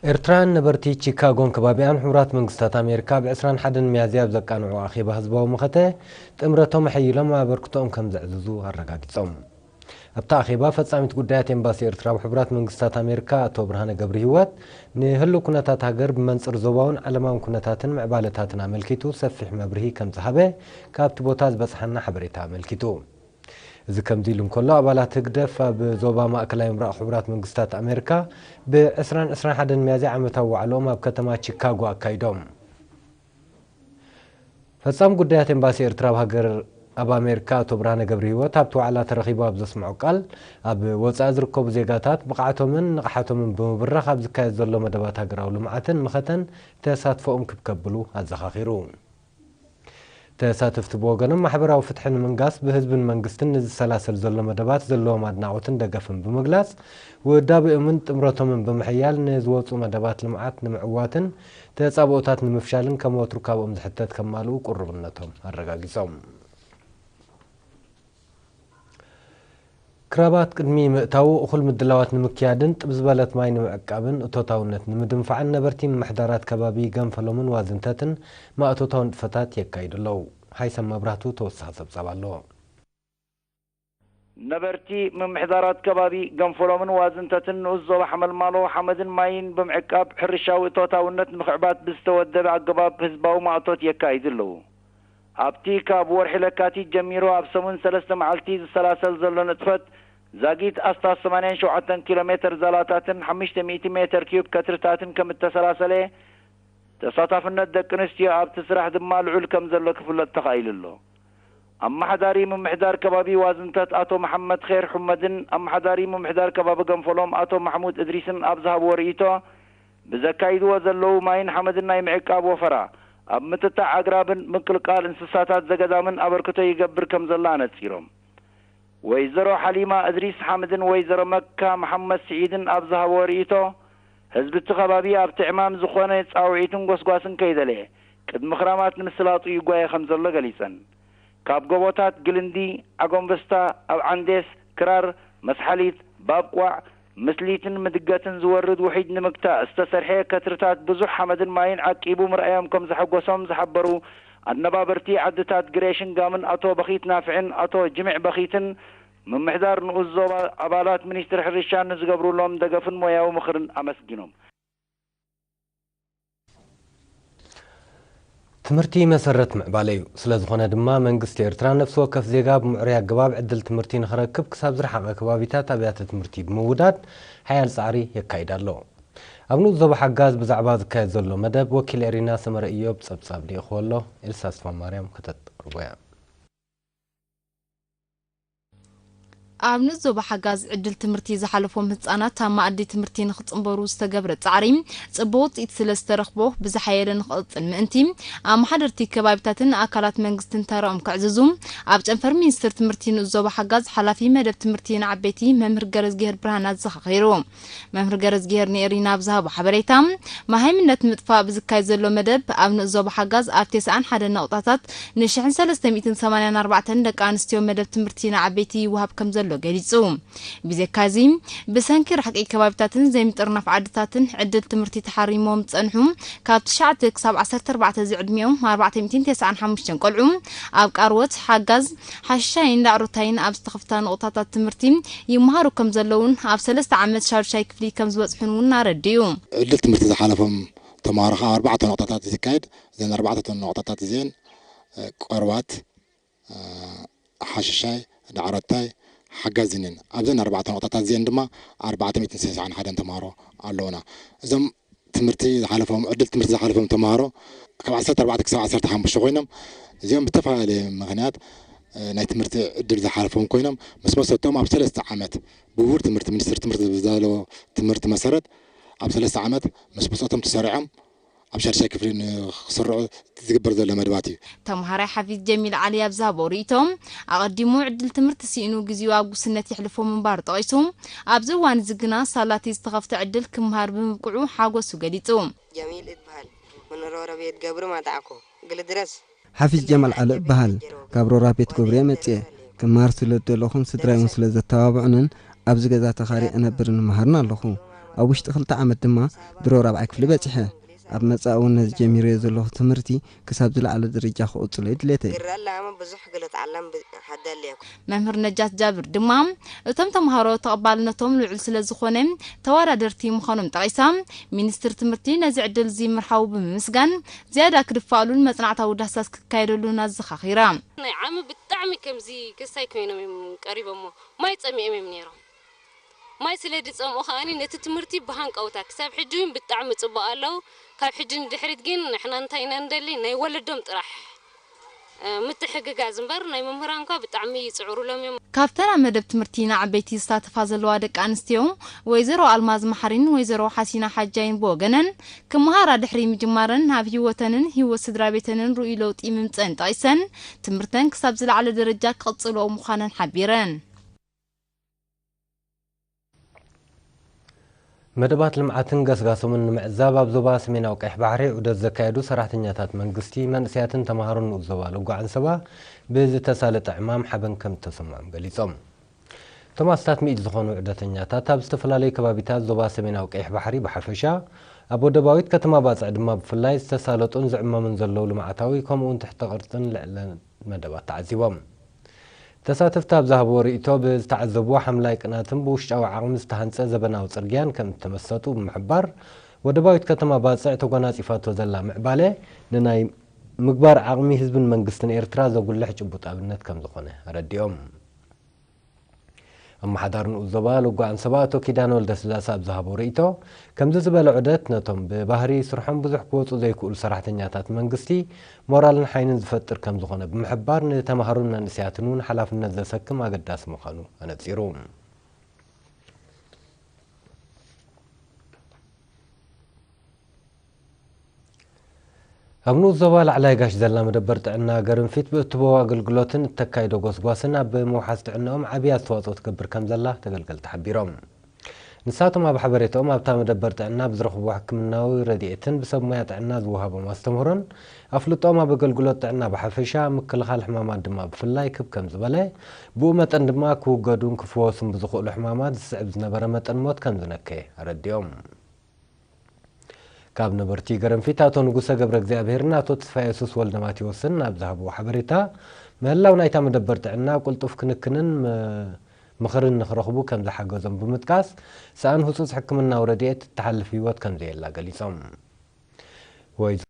ኤርትራን ነበርቲ ቺካጎን ከባቢኣን ሕቡራት መንግስታት ኣሜሪካ ኣብ ዕስራን ሓደን ሚያዝያ ኣብ ዘቃንዑ ኣኼባ ህዝባዊ መኸተ ጥምረቶም ኣሐይሎም ኣበርክቶኦም ከም ዘዕዝዙ ኣረጋጊጾም። ኣብቲ ኣኼባ ፈጻሚት ጉዳያት ኤምባሲ ኤርትራ ኣብ ሕቡራት መንግስታት ኣሜሪካ ኣቶ ብርሃነ ገብረሂወት ንህሉው ኩነታት ሃገር ብመንጽር ዞባውን ዓለማውን ኩነታትን ምዕባለታትን ኣመልኪቱ ሰፊሕ መብርሂ ከም ዝሃበ ካብቲ ቦታ ዝበጽሓና ሓበሬታ ኣመልኪቱ። እዚ ከምዚ ኢሉ እንከሎ ኣባላት ህግደፍ ኣብ ዞባ ማእከላይ ምብራቕ ሕቡራት መንግስታት ኣሜሪካ ብ20 21 ሚያዝያ ዓመታዊ ዋዕላኦም ኣብ ከተማ ቺካጎ ኣካይዶም። ፈጻሚ ጉዳያት ኤምባሲ ኤርትራ ኣብ ሃገር ኣብ ኣሜሪካ ኣቶ ብርሃነ ገብረሂወት ኣብቲ ዋዕላ ተረኺቡ ኣብ ዘስምዖ ቃል ኣብ ወጻኢ ዝርከቡ ዜጋታት ብቕዓቶምን ንቕሓቶምን ብምብራኽ ኣብ ዝካየድ ዘሎ መደባት ሃገራዊ ልምዓትን መኸተን ተሳትፎኦም ክከብሉ ኣዘኻኺሩ። ተሳተፍቲ ብወገኖም ማሕበራዊ ፍትሒ ንምንጋስ ብህዝብን መንግስትን ንዝሰላሰል ዘሎ መደባት ዘለዎም ኣድናቖትን ደገፍን ብምግላጽ ውዳቤኦምን ጥምረቶምን ብምሕያል ንዝወፁ መደባት ልምዓት ንምዕዋትን ተጻብኦታት ንምፍሻልን ከም ወትሩ ካብኦም ዝሕተት ከማልኡ ቁርብነቶም ኣረጋጊጾም። ክራባት ቅድሚ ምእታዉ እኹል ምድላዋት ንምክያድን ጥብ ዝበለት ማይ ንምዕቃብን እቶታውነት ንምድንፋዕን ነበርቲ ምምሕዳራት ከባቢ ገንፈሎምን ዋዝንተትን ማእቶታዊ ንጥፈታት የካይዱ ኣለዉ። ሃይሰም መብራህቱ ተወሳኺ ጸብጻብ ኣለዎ። ነበርቲ ምምሕዳራት ከባቢ ገንፈሎምን ዋዝንተትን ንኡስ ዞባ ሓመልማሎ ሓመድን ማይን ብምዕቃብ ሕርሻዊ እቶታውነት ንምኽዕባት ብዝተወደበ ኣገባብ ህዝባዊ ማእቶት የካይዱ ኣለዉ። ኣብቲ ካብ ወርሒ ለካቲት ጀሚሩ ኣብ ሰሙን ሰለስተ መዓልቲ ዝሰላሰል ዘሎ ንጥፈት ዛጊት ኣስታት ሰማንያን ሸውዓተን ኪሎ ሜተር ዛላታትን ሓሙሽተ ሚእቲ ሜተር ኪዩብ ከትርታትን ከም እተሰላሰለ፣ ተሳታፍነት ደቂ ኣንስትዮ ኣብቲ ስራሕ ድማ ልዑል ከም ዘሎ ክፍለጥ ተኻኢሉ ኣሎ። ኣመሓዳሪ ምምሕዳር ከባቢ ዋዝንተት ኣቶ መሓመድ ኼር ሑመድን ኣመሓዳሪ ምምሕዳር ከባቢ ገንፈሎም ኣቶ ማሕሙድ እድሪስን ኣብ ዝሃብዎ ርእይቶ፣ ብዘካይድዎ ዘለዉ ማይን ሓመድን ናይ ምዕቃብ ወፈራ፣ ኣብ ምጥጣዕ ኣግራብን ምቅልቃል እንስሳታት ዘገዳምን ኣበርክቶ ይገብር ከም ዘሎ ኣነጺሮም። ወይዘሮ ሓሊማ እድሪስ ሓምድን ወይዘሮ መካ መሓመድ ስዒድን ኣብ ዝሃብዎ ርእይቶ፣ ህዝቢ እቲ ከባቢ ኣብቲ ዕማም ዝኾነ ጻውዒትን ጎስጓስን ከይደለየ፣ ቅድሚ ክራማት ንምስላጡ ይጓየ ከም ዘሎ ገሊጸን። ካብ ጎቦታት ግልንዲ፣ ዓጎምበስታ፣ ኣብ ዓንዴስ፣ ክራር፣ መስሓሊት፣ ባብቋዕ፣ ምስሊትን ምድገትን ዝወርድ ውሒጅ ንምግታእ ዝተሰርሐ ከትርታት ብዙሕ ሓመድን ማይን ዓቂቡ ምርኣዮም ከም ዘሐጎሶም ዝሓበሩ ኣነባበርቲ ዓድታት ግሬሽን ጋምን ኣቶ በኺት ናፍዕን ኣቶ ጅምዕ በኺትን፣ ምምሕዳር ንኡስ ዞባ ኣባላት ሚኒስትሪ ሕርሻን ንዝገብሩሎም ደገፍን ሞያዊ ምኽርን ኣመስጊኖም። ትምህርቲ መሰረት ምዕባለ እዩ። ስለ ዝኾነ ድማ መንግስቲ ኤርትራ ነፍሲ ወከፍ ዜጋ ብምዕሩይ ኣገባብ ዕድል ትምህርቲ ንኽረክብ ክሳብ ዝረሓቐ ከባቢታት ኣብያተ ትምህርቲ ብምውዳድ ሓያል ጻዕሪ የካይድ ኣሎ። ኣብ ንኡስ ዞባ ሓጋዝ ብዛዕባ ዝካየድ ዘሎ መደብ ወኪል ኤሪና ሰመረ ኢዮብ ጸብጻብ ልኢኽዎ ኣሎ። ኤልሳ ኣስፋማርያም ከተቅርቦ እያ። ኣብ ንኡስ ዞባ ሓጋዝ ዕድል ትምህርቲ ዝሓለፎም ህጻናት ኣብ መኣዲ ትምህርቲ ንኽጽንበሩ ዝተገብረ ጻዕሪ ጽቡቕ ውጽኢት ስለ ዝተረኽቦ ብዝሓየለ ንኽቕጽል ምእንቲ ኣመሓደርቲ ከባቢታትን ኣካላት መንግስትን ተራኦም ከዕዝዙ ኣብ ጨንፈር ሚኒስትር ትምህርቲ ንኡስ ዞባ ሓጋዝ ሓላፊ መደብ ትምህርቲ ንዓበይቲ መምህር ገረዝግሄር ብርሃን ኣዘኻኺሩ። መምህር ገረዝግሄር ንኤሪና ኣብ ዝሃቦ ሓበሬታ፣ መሃይምነት ምጥፋእ ብዝካየድ ዘሎ መደብ ኣብ ንኡስ ዞባ ሓጋዝ ኣብ ተስዓን ሓደን ነቑጣታት ን ሽሕን ሰለስተ ሚእትን ሰማንያን ኣርባዕተን ደቂ ኣንስትዮ መደብ ትምህርቲ ንዓበይቲ ይወሃብ ከም ዘሎ ገሊጹ። ብዘካዚ፣ ብሰንኪ ርሕቂ ከባቢታትን ዘይምጥርናፍ ዓድታትን ዕድል ትምህርቲ ተሓሪሞም ዝጸንሑ ካብ ትሽዓተ ክሳብ ዓሰርተ ኣርባዕተ ዝዕድሚኦም ኣርባዕተ ሚእትን ተስዓን ሓሙሽተን ቆልዑ ኣብ ቃርወት፣ ሓጋዝ፣ ሓሻይን ዳዕሮታይን ኣብ ዝተኸፍታ ንቑጣታት ትምህርቲ ይመሃሩ ከም ዘለውን ኣብ ሰለስተ ዓመት ሻዱሻይ ክፍሊ ከም ዝበጽሑን እውን ኣረዲኡ። ዕድል ትምህርቲ ዝሓለፎም ተምሃሮ ከዓ ኣርባዕተ ነቑጣታት ዝካየድ። እዘን ኣርባዕተ ነቑጣታት እዚአን፣ እ፣ ቆርባት፣ እ፣ ሓሽሻይ፣ ዳዕሮታይ፣ ሓጋዝን እየን። ኣብዘን ኣርባዕተ ነቑጣታት እዚአን ድማ ኣርባዕተ ሚእትን ስሳን ሓደን ተምሃሮ ኣለዉና። እዞም ትምህርቲ ዝሓለፎም፣ ዕድል ትምህርቲ ዝሓለፎም ተምሃሮ ካብ ዓሰርተ ኣርባዕተ ክሳብ ዓሰርተ ሓሙሽተ ኮይኖም፣ እዚኦም ብተፈላለየ ምኽንያት፣ እ፣ ናይ ትምህርቲ ዕድል ዝሓለፎም ኮይኖም፣ ምስ መሰቶም ኣብ ሰለስተ ዓመት ብውሁድ ትምህርቲ፣ ሚኒስትሪ ትምህርቲ ብዝዳለዎ ትምህርቲ መሰረት ኣብ ሰለስተ ዓመት ምስ ብጾቶም ተሰሪዖም ኣብ ሻድሻይ ክፍሊ ንኽስርዑ ዝግበር ዘሎ መደባት እዩ። ተምሃራይ ሓፊዝ ጀሚል ዓሊ ኣብ ዝሃቦ ርእይቶ፣ ኣቐዲሙ ዕድል ትምህርቲ ስኢኑ ግዜኡ ኣብ ጉስነት የሕልፎ ምንባሩ ጠቒሱ፣ ኣብዚ እዋን እዚ ግና ሳላቲ ዝተኸፍተ ዕድል ክምሃር ብምብቅዑ ሓጎሱ ገሊጹ። ጀሚል እትበሃል። መኖሪያ ቤት ገብሪ ማጣዕኮ ግልድረስ። ሓፊዝ ጀማል ዓሊ እበሃል። ካብ ሮራ ቤት ገብሪ እየ መጽየ። ክመሃር ስለ ዝደለኹን ስድራይ እውን ስለ ዘተባብዑንን ኣብዚ ገዛ ተኻርየ እነብርን እመሃርን ኣለኹ። ኣብ ውሽጢ ክልተ ዓመት ድማ ድሮ ራብዓይ ክፍሊ በጺሐ። ኣብ መጻኢ እውን ነዚ ጀሚረዮ ዘለኹ ትምህርቲ ክሳብ ዝለዓለ ደረጃ ክቕጽሎ እዩ ድሌተይ። ግራ ኣላማ ብዙሕ ገለ ተዓላም ብ-፣ ሓዳል እያ። መምህር ነጃት ጃብር ድማ እቶም ተምሃሮ ተቐባልነቶም ልዑል ስለ ዝኾነ ተወዳደርቲ ምዃኖም ጠቒሳ፣ ሚኒስትር ትምህርቲ ነዚ ዕድል እዚ ምርሓቡ ብምምስጋን ዝያዳ ክድፋኣሉን መጽናዕታዊ ዳህሳስ ክካየደሉን ኣዘኻኺራ። ናይ ዓሚ ብጣዕሚ ከምዚ ክሳይ ኮይኖም እዮም ቀሪቦሞ። ማይ ጸሚኦም እዮም ነይሮም። ማይ ስለ ዝጸምኡ ከኣኒ ነቲ ትምህርቲ ብሃንቀውታ ክሳብ ሕጂ እውን ብጣዕሚ ጽቡቕ ኣለዉ። ካብ ሕጂ ንድሕሪት ግን ንሕና እንታይ ኢና ንደሊ? ናይ ወለዶም ጥራሕ፣ እ፣ ምትሕግጋዝ እምበር ናይ መምህራን እኳ ብጣዕሚ ይጽዕሩሎም እዮም። ካብተን ኣብ መደብ ትምህርቲ ንዓበይቲ ዝሳተፋ ዘለዋ ደቂ ኣንስትዮ ወይዘሮ ኣልማዝ መሓሪን ወይዘሮ ሓሲና ሓጃይን ብወገነን፣ ክመሃራ ድሕሪ ምጅማረን ናብ ህይወተንን ህይወት ስድራ ቤተንን ርኡይ ለውጢ ምምጸን ጠቒሰን፣ ትምህርተን ክሳብ ዝለዓለ ደረጃ ክቕጽልኦ ምዃነን ሓቢረን። መደባት ልምዓትን ገስጋሶምን ንምዕዛብ ኣብ ዞባ ሰሜናዊ ቀይሕ ባሕሪ ዑደት ዘካየዱ ሰራሕተኛታት መንግስቲ፣ መንእሰያትን ተምሃሮን ንኡስ ዞባ ሎጎ ዓንሰባ ብዝተሳለጠ ዕማም ሓበን ከም ዝተሰምዖም ገሊጾም። እቶም ኣስታት ሚእቲ ዝኾኑ ዑደተኛታት ኣብ ዝተፈላለዩ ከባቢታት ዞባ ሰሜናዊ ቀይሕ ባሕሪ ብሓፈሻ፣ ኣብ ወደባዊት ከተማ ባጽዕ ድማ ብፍላይ ዝተሳለጡን ዝዕመሙን ዘለዉ ልምዓታዊ ከምኡውን ትሕተ ቅርጽን ልዕለ መደባት ተዓዚቦም። ተሳተፍቲ ኣብ ዝሃብዎ ርእይቶ፣ ብዝተዓዘብዎ ሓምላይ ቅናትን ብውሽጣዊ ዓቕሚ ዝተሃንጸ ዘበናዊ ጽርግያን ከም እተመሰጡ ብምሕባር፣ ወደባዊት ከተማ ባጽዕ ተጓናጺፋቶ ዘላ ምዕባለ ንናይ ምግባር ዓቕሚ ህዝብን መንግስትን ኤርትራ ዘጉልሕ ጭቡጥ ኣብነት ከም ዝኾነ ኣረዲኦም። ኣመሓዳሪ ንኡስ ዞባ ሎጎ ዓንሰባ ኣቶ ኪዳነ ወልደስላሰ ኣብ ዝሃቦ ርእይቶ፣ ከምዚ ዝበለ ዑደት ነቶም ብባህሪ ስርሖም ብዙሕ ክወጹ ዘይክእሉ ሰራሕተኛታት መንግስቲ ሞራልን ሓይልን ዝፈጥር ከም ዝኾነ ብምሕባር፣ ንተምሃሮን መንእሰያትን እውን ሓላፍነት ዘሰክም ኣገዳሲ ምዃኑ ኣነጺሩ። ኣብ ንኡስ ዞባ ላዕላይ ጋሽ ዘላ መደበር ጥዕና ገርንፊት ብእትቦ ኣገልግሎትን እተካይዶ ጎስጓስን ኣብ ምውሓስ ጥዕናኦም ዓብዪ ኣስተዋፅኦ ትገብር ከም ዘላ ተገልገልቲ ሓቢሮም። ንሳቶም ኣብ ሓበሬታኦም ኣብታ መደበር ጥዕና ብዝረኽብዎ ሕክምናዊ ረድኤትን ብሰብ ሞያ ጥዕና ዝወሃቦም ኣስተምህሮን ኣፍልጦኦም ኣብ ኣገልግሎት ጥዕና ብሓፈሻ ኣብ ምክልኻል ሕማማት ድማ ብፍላይ ክብ ከም ዝበለ፣ ብኡ መጠን ድማ ክውገዱን ክፍወሱን ብዝኽእሉ ሕማማት ዝስዕብ ዝነበረ መጠን ሞት ከም ዝነከየ ኣረዲኦም። ካብ ነበርቲ ገረንፊት ኣቶ ንጉሰ ገብረ እግዚኣብሄርን ኣቶ ተስፋ የሱስ ወልደ ማቴዎስን ኣብ ዝሃብዎ ሓበሬታ፣ ምህላው ናይታ መደበር ጥዕና ቅልጡፍ ክንክንን ም-፣ ምኽርን ንኽረኽቡ ከም ዝሓገዞም ብምጥቃስ፣ ሰኣን ህጹጽ ሕክምናዊ ረድኤት እትሓልፍ ህይወት ከም ዘየላ ገሊጾም። ወይዘሮ